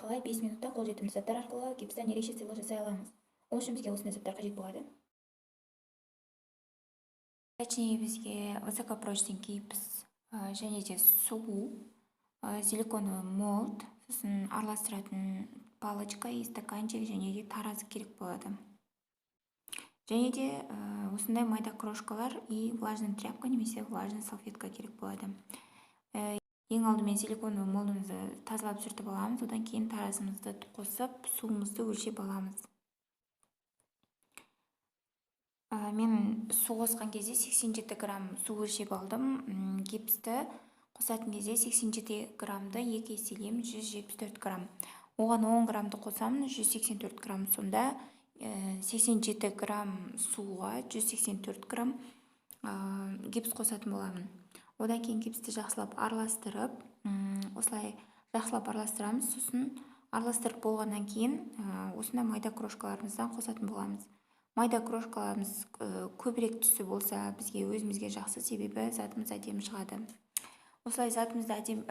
Қалай 5 минутта қолжетімді заттар арқылы гипстен ерекше сыйлық жасай аламыз? Ол үшін бізге осындай заттар қажет болады. Точнее, бізге высокопрочный гипс және де су, силиконовый молд, сосын араластыратын палочка и стаканчик және де таразы керек болады. Және де осындай майда крошкалар и влажный тряпка немесе влажный салфетка керек болады. Ең алдымен силиконовый молдымызды тазалап, сүртіп аламыз. Одан кейін таразымызды қосып, суымызды өлшеп аламыз. Мен су қосқан кезде 87 грамм су өлшеп алдым. Гипсті қосатын кезде 87 граммды екі еселеймін, 174 грамм. Оған 10 граммды қосамын, 184 грамм. Сонда 87 грамм суға 184 грамм гипс қосатын боламын. Одан кейін гипсті жақсылап араластырып, осылай жақсылап араластырамыз. Сосын араластырып болғаннан кейін осындай майда крошкаларымыздан қосатын боламыз. Майда крошкаларымыз көбірек түсі болса, бізге, өзімізге жақсы, себебі затымыз әдемі шығады. Осылай затымызды әдемі,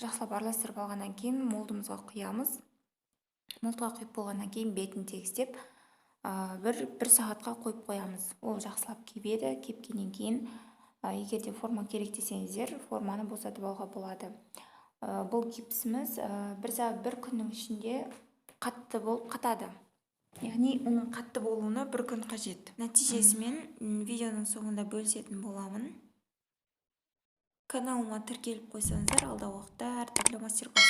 жақсылап араластырып алғаннан кейін молдымызға құямыз. Молдқа құйып болғаннан кейін бетін тегістеп, бір сағатқа қойып қоямыз. Ол жақсылап кебеді. Кепкеннен кейін, егер де форма керек десеңіздер, форманы босатып алуға болады. Бұл гипсіміз бір күннің ішінде қатты болып қатады, яғни оның қатты болуына бір күн қажет. Нәтижесімен видеоның соңында бөлісетін боламын. Каналыма тіркеліп қойсаңыздар, алдағы уақытта әртүрлі мастер класс